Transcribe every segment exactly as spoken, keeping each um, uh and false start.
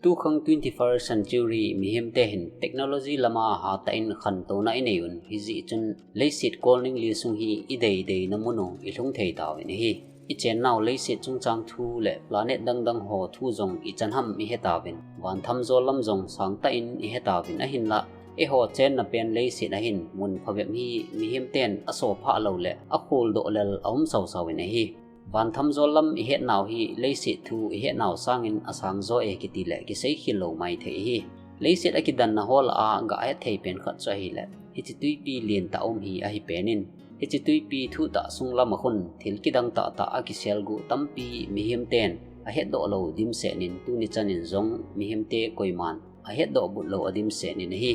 Tukhang twenty-first century mihemte hin technology lama hatah in khantouna inei un, hijeh chun leiset kolning li sung hi idei deina mun u ilhung thei tauvin ahi. Ichennau leiset chungchang thu le planet dangdang ho thu jong ichan ham ihetauvin, vanthamjol lam jong sangtah in ihetauvin, ahinlah eiho chenna pen leiset ahin mun phabep hi mihemten asophah lou le akholdoh lel aum sausau in ahi. Vanthamjol lam ihetnau hi leiset thu ihetnau sangin asangjo e kiti le kiseikhel lou maithei ahi. Leiset akidanna ho lah a gahet thei pen khat chu ahile hiche twipi lentah um hi ahipen in, hiche twipi thuhtah sunglam a khun thil kidang tahtah akiselguh tampi mihemten ahetdoh lou dimset in, tuni chanin jong mihemte koiman ahetdoh but lou adimset in ahi.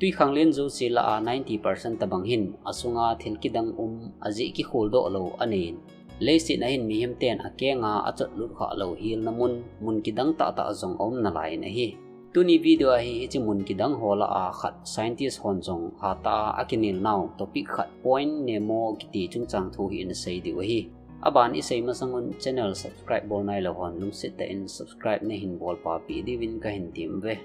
Twikhanglen jouse lah a ninety percent tobang hin asunga thil kidang um ajeh kikholdoh lou anei in, leiset ahin mihemten akenga achotlut khah lou helna mun, mun kidang tahtah jong aum nalai in ahi. Tuni video a hi hiche mun kidang ho lah a khat scientist hon jong hatah a akinelnau topic khat Point Nemo kiti chungchang thu hi inasei diu ahi. Aban isei masangun channel subscribe bol nailou hon lungset tah in subscribe nahin bolpeh diuvin kahin tem uve.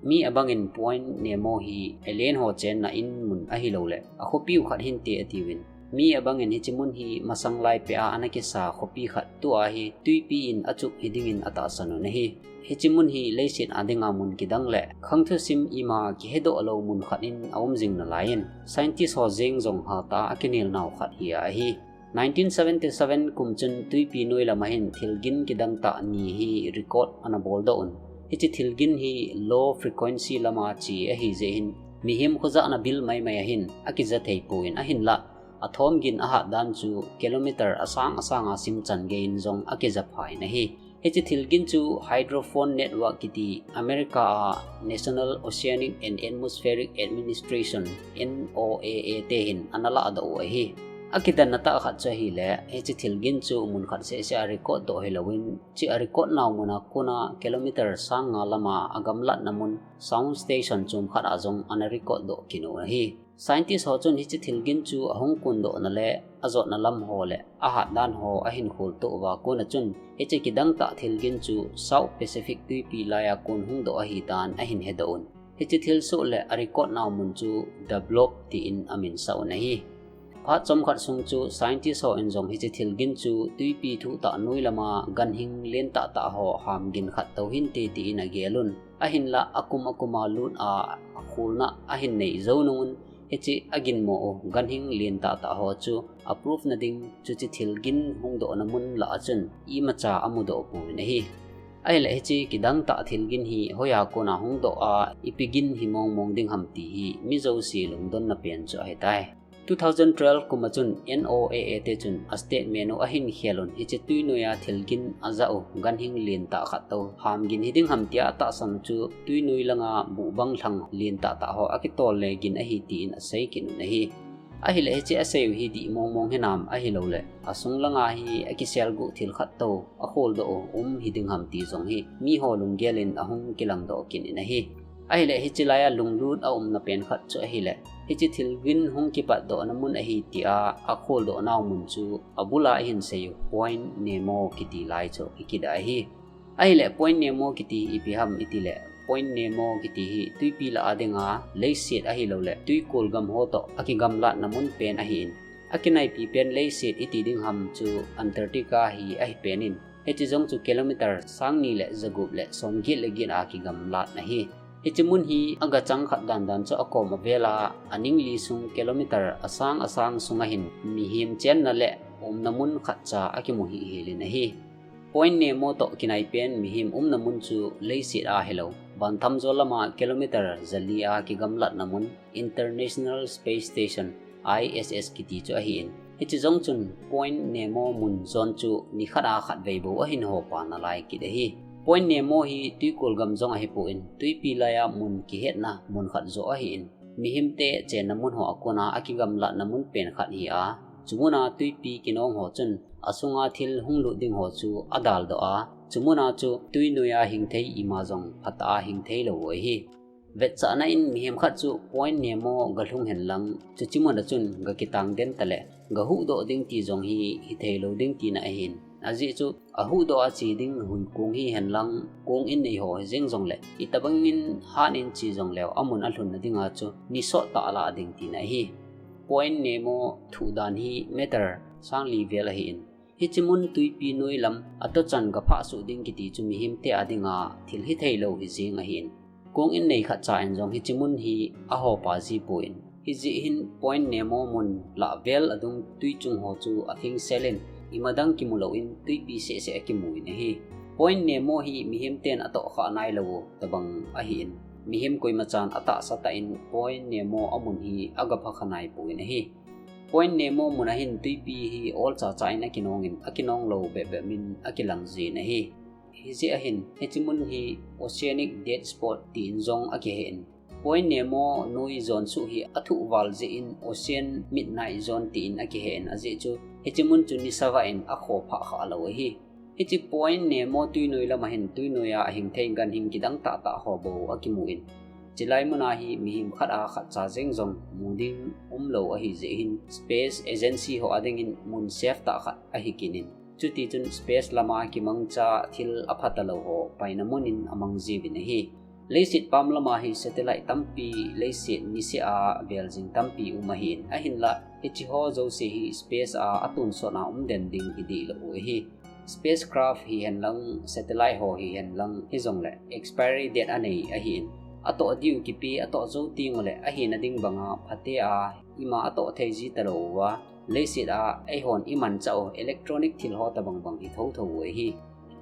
Mi abangin Point Nemo hi alien ho chenna in mun ahilouleh akhopiu khat hinte atiuvin, mi abangin hiche mun hi masanglai peh a ana kisa khopi khat tua hi twipi in achup hidingin atahsan un ahi. Hiche mun hi leiset a dinga mun kidang le khangthusim ima kihedoh lou mun khat in aum jing nalai in, scientist ho jeng jong hatah a akinelnau khat hi ahi. Nineteen seventy seven kum chun twipi noi lama hin thilgin kidang tah ni hi record ana boldoh un. Hiche thilgin hi low frequency lama che ahijeh hin, mihem khojahna bil maimai ahin akija theipon, ahinlah athom gin ahat dan chu kilometer asang asanga simchan geiyin jong akija phan ahi. Hiche thilgin chu hydrophone network kiti America a National Oceanic and Atmospheric Administration, N O A A te hin ana lahdoh u ahi. Akidanna tah khat chu ahile hiche thilgin chu mun khat sehseh a record doh hilouvin, hiche a record nau mun a kona kilometer sang nga lama agamlatna mun sound station chom khat a jong ana record doh kit u ahi. Scientist ho chun hiche thilgin chu ahung kondohna le ajotna lam ho le ahat dan ho ahin kholtoh uva kona chun hiche kidang tah thilgin chu South Pacific twipi laiya kon hungdoh ahidan ahin hedoh un. Hiche thilsoh le a record nau mun chu The Blob tin aminsah un ahi. Phat chomkhat sung chu scientist hon jong hiche thilgin chu twipi thuhtah noi lama ganhing lentah tah ho hamgin khat tou hinte tin agel un. Ahinlah akum akuma lut a akholna ahin nei jou nung un, hiche aginmo u ganhing lentah tah ho chu a proof nading chu hiche thilgin hungdohna mun lah a chun imacha amudoh pouvin ahi. Ahile hiche kidang tah thilgin hi hoiya kona hungdoh a ipi gin hi mongmong ding ham ti hi mi jouse lungdonna pen chu ahitai. Two thousand twelve kum a chun N O A A te chun a statement u ahin khel un, hiche twinoiya thilgin ajah u ganhing lentah khat tou hamgin hiding ham tia atahsan u chu twinoi langa buhbang lhang lentah tah ho akitol le gin ahi tin asei kit un ahi. Ahile hiche asei u hi dih mongmong hinam ahilouleh asung langa hi akiselguh thil khat tou akholdoh u um hiding ham ti jong hi miho lunggel in ahung kilangdoh kit in ahi. Ahile hiche laiya lunglut aumna pen khat chu ahile hiche thilgin hung kipatdohna mun ahi tia akholdoh nau mun chu abula ahin sei u Point Nemo kiti lai chu ikida ahi. Ahile Point Nemo kiti ipi ham itile, Point Nemo kiti hi twipi lah a dinga leiset ahilouleh twikol gam ho toh akigamlatna mun pen ahin, akinaipi pen leiset iti ding ham chu Antarctica hi ahipen in, hiche jong chu kilometer sang ni le jagup le somget le get a kigamlatna ahi. Hiche mun hi agachang khat dandan chu akom avela aningli sung kilometer asang asang sunga hin mihem chenna le umna mun khatcha akimu hihhel in ahi. Point Nemo toh kinaipen mihem umna mun chu leiset a hilou, vanthamjol lama kilometer jali a kigamlatna mun, International Space Station, I S S kiti chu ahin, hiche jong chun Point Nemo mun jon chu nikhat a khatvei bou ahin hopa nalai kit ahi. Point Nemo hi twikol gam jong ahipon, twipi laiya mun kihetna mun khat joh ahin, mihemte chenna mun ho a kona akigamlatna mun pen khat hi a, chumuna twipi kinong ho chun asunga thil hunglut ding ho chu adaldoh a, chumuna chu twinoiya hingthei ima jong phatah a hingthei lou u ahi. Vetchahna in mihem khat chu Point Nemo galhung henlang, chuche muna chun gakitang den tale gahuhdoh ding ti jong hi hithei lou ding tina ahin, Ajeh chu ahuhdoh a che ding hui kong hihen lang, kong innei ho hijeng jongle, itobang in hat in che jongleu amun alhun na dinga chu ni sot tah alah ding tina ahi. Point Nemo thuh dan hi meter sang li vel ahin, hiche mun twipi noi lam a tochan gaphah suh ding kiti chu mihemte a dinga thil hithei lou hijeng ahin. Kong innei khatcha in jong hiche mun hi ahopa ji pon, hijeh hin Point Nemo mun lah vel adung twi chung ho chu athengsel in, ima dang kimu lou in twipi seh seh akimu in ahi. Point Nemo hi mihemten atoh kha nai lou u tobang ahin, mihem koima chan atahsa tah in Point Nemo amun hi agapha kha nai pon ahi. Point Nemo mun ahin twipi hi olcha cha in akinong in, akinong lou bep bep in akilang jin ahi. Hijeh ahin, hiche mun hi Oceanic Dead Spot tin jong akihen. Point Nemo noi jon suh hi athuh val jeh in Ocean Midnight Zone tin akihen, ajeh chu hiche mun chu ni sawah in akho phah kha lou ahi. Hiche Point Nemo twi noi lam ahin twi noi a ahing thei ganhing kidang tah tah ho bou akimu in, chulai mun a hi mihem khat a khatcha jeng jong mu ding umlou ahi jeh hin, Space Agency ho a dingin mun safe tah khat ahi kit in, chuti chun space lama kimangcha thil apha talou ho paina mun in amang jiuvin ahi. Leiset pam lama hi satellite tampi, leiset niseh a vel jing tampi um ahin, ahinlah hiche ho jouse hi space a atonsot a um den ding hi dihlou u ahi. Spacecraft hihen lang, satellite ho hihen lang, hijongle expiry date anei ahin, atoh diu kipe, atoh jou teng uleh ahina ding banga phate a, ima atoh thei ji talou uva, leiset a eihon imanchah u electronic thil ho tobang bang hi thotho u ahi.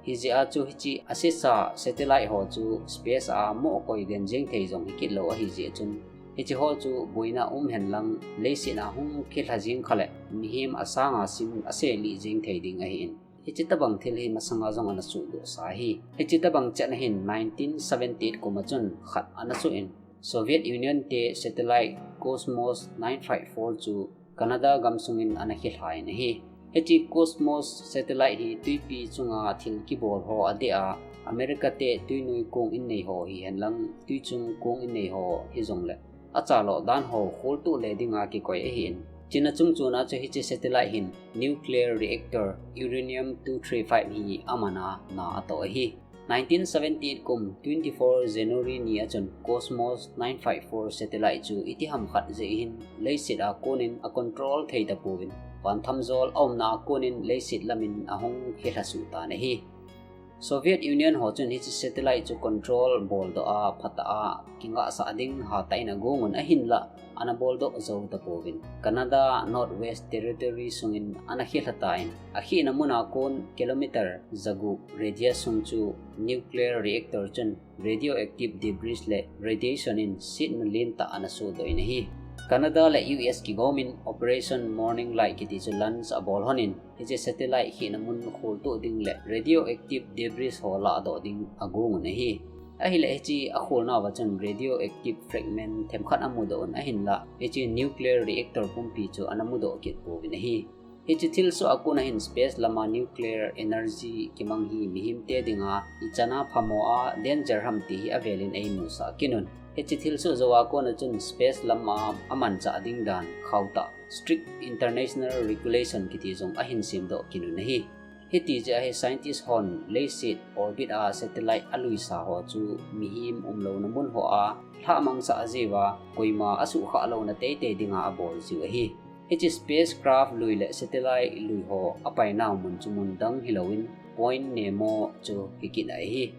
Hijeh a chu hiche asesa satellite ho chu space a mohkoi den jeng thei jong hi kit lou ahi jeh chun, hiche ho chu boina um hen lang, leiset a hung khilha jeng kha leh mihem asanga sim ase lih jeng thei ding ahin. Hiche tobang thil hi masanga jong ana suhdoh sa ahi. Hiche tobang chetna hin nineteen seventy-eight kum a chun khat ana suh in, Soviet Union te satellite Cosmos nine five four chu Canada gam sungin ana khilha in ahi. Hiche Cosmos satellite hi twipi chunga thil kibol ho adeh a, America te twinoi kong innei ho hihen lang, twi chung kong innei ho hijongle achaloh dan ho kholtoh le dinga kikoi ahin, chuna chung chuna chu hiche satellite hin nuclear reactor uranium two three five hi aman a na atoh ahi. Nineteen seventy-eight kum twenty-four January ni a chun Cosmos nine five four satellite chu itiham khat jeh hin leiset a konin acontrol thei tapouvin, vanthamjol aumna a konin leiset lamin ahung khilha suh tan ahi. Soviet Union ho chun hiche satellite chu control boldoh a phatah a kingahsah ding hatah in agongun ahinlah, ana boldoh jou tapouvin, Canada Northwest Territory sungin ana khilha tan, akhehna mun a kon kilometer jagup radius sung chu nuclear reactor chun radioactive debris le radiation in setna lentah ana sohdoh in ahi. Canada le U S kigom in Operation Morning Light kiti chu launch abol lhonin, hiche satellite khehna mun kholtoh ding le radioactive debris ho lahdoh ding agongun ahi. Ahileh hiche akholnauva chun radioactive fragment themkhat amudoh un ahinlah, hiche nuclear reactor pumpi chu ana mudoh kit pouvin ahi. Hiche thilsoh a kona hin space lama nuclear energy kimang hi mihemte dinga ichan a phamo a danger ham ti hi avelin eimusah kit un. Hiche thilsoh jou a kona chun space lama amanchah ding dan khautah strict international regulation kiti jong ahin semdoh kit un ahi. Hiti jeh a hi scientist hon leiset orbit a satellite aluisa ho chu mihem umlouna mun ho a lhahmangsah jiuva, koima asuhkhah louna teitei dinga abol jiu ahi. Hiche spacecraft lui le satellite lui ho apainau mun chu mun dang hilouvin Point Nemo chu hikit ahi.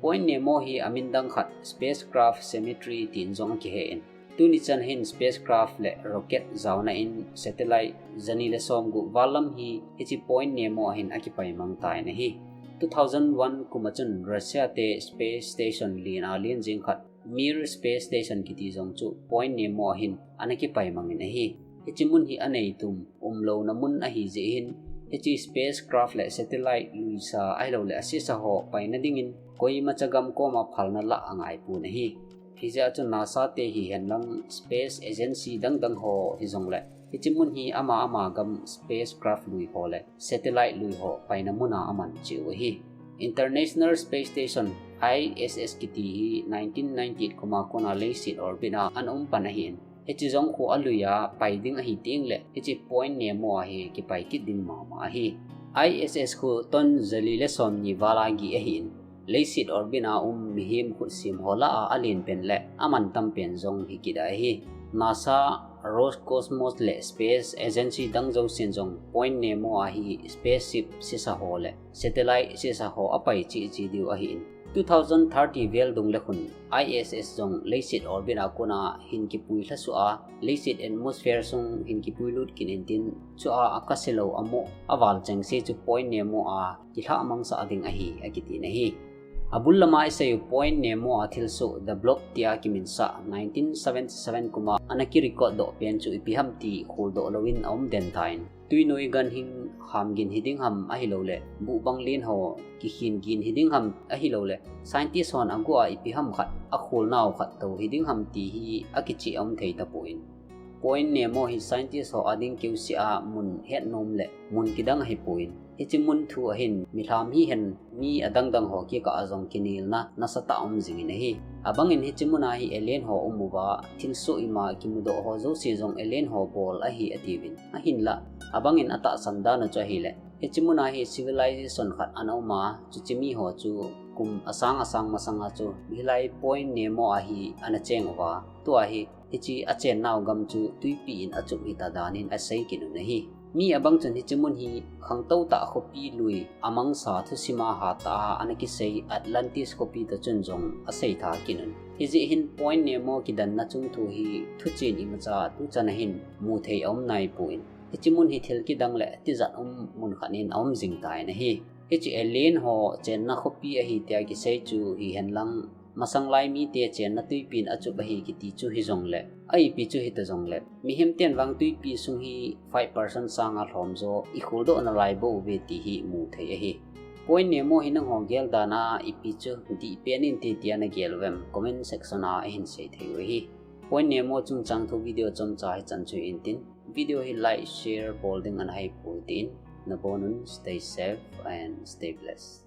Point Nemo hi amin dang khat Spacecraft Cemetery tin jong akihen, tuni chan hin spacecraft le rocket jaona in satellite jani le somgup val lam hi hiche Point Nemo a hin akipaimang tan ahi. Two thousand one kum a chun Russia te space station len a len jeng khat Mir Space Station kiti jong chu Point Nemo a hin ana kipaimangin ahi. Hiche mun hi aneitum umlouna mun ahi jeh hin, hiche spacecraft le satellite luisa ahilouleh asesa ho paina dingin koimacha gam koma phalna lah angaipon ahi. Hijeh a chun NASA te hihen lang space agency dang dang ho hijongle, hiche mun hi ama ama gam spacecraft lui ho le satellite lui ho paina muna aman cheh u ahi. International Space Station, I S S kiti hi nineteen ninety-eight kum a kona leiset orbit a ana umpan ahin, hiche jong khu alui a pai ding ahi tengle hiche Point Nemo a hi kipai kit ding mama ahi. I S S khu ton jali le somni val a gih ahin, leiset orbit a um mihem khutsim ho lah a alen pen le amantam pen jong hi kit ahi. NASA, Roscosmos le Space Agency dang jousen jong Point Nemo a hi spaceship sisa ho le satellite sisa ho apai cheh cheh diu ahin, two thousand thirty vel dung le khun I S S jong leiset orbit a kona hin kipui lhasuh a, leiset atmosphere sung hin kipui lut kit intin, chua akase lou amoh aval chengse chu Point Nemo a kilhah mangsah ding ahi, akiti ahi. Abul lama isei u Point Nemo a thilsoh The Blob tia kiminsah nineteen seventy-seven kum a ana kirecord doh pen chu ipi ham ti kholdoh louvin aum den tan. Tuinoi ganhing ham gin hiding ham ahilouleh, buhbang len ho kikhin gin hiding ham ahilouleh, scientist hon aguh a ipi ham khat akholnau khat tou hiding ham ti hi akicheh aum thei tapon. Point Nemo hi scientist ho ading keuseh a mun hetnom le mun kidang ahipon, hiche mun thu ahin milham hihen mi adangdang ho kikah a jong kinelna nasatah aum jingin ahi. Abangin hiche mun a hi alien ho aum uva, thilsoh ima kimudoh ho jouse jong alien ho bol ahi atiuvin. Ahinlah, abangin atahsan dan u chu ahileh, hiche mun a hi civilization khat ana um a, chuche mi ho chu kum asang asang masanga chu hilai Point Nemo a hi ana cheng uva, tua hi hiche achennau gam chu tuipi in achup hita danin asei kit un ahi. Mi abang chun hiche mun hi khangtou tah khopi lui amangsa thusim a hatah a ana kisei Atlantis khopi toh chun jong asei tha kit un. Hijeh hin Point Nemo kidanna chungthu hi thuchen imacha tuchan a hin mu thei aum naipon, hiche mun hi thil kidang le tijat um mun khat in aum jing tan ahi. Hiche alien ho chenna khopi ahi tia kisei chu hihen lang, masang lai mite chenna tuipi in achup ahi kiti chu hijongle, a ipi chu hita jongle, mihem ten vang tuipi sung hi five percent sanga lhomjo ikholdoh nalai bouve ti hi mu thei ahi. Point Nemo hi nangho gel dan a ipi chu dih pen inte tia nagel uvem, comment section a ahin sei thei u ahi. Point Nemo chungchang thu video chomcha hichan chu intin, video hi like, share bol ding ana hei pui tin, nabonun stay safe and stay blessed.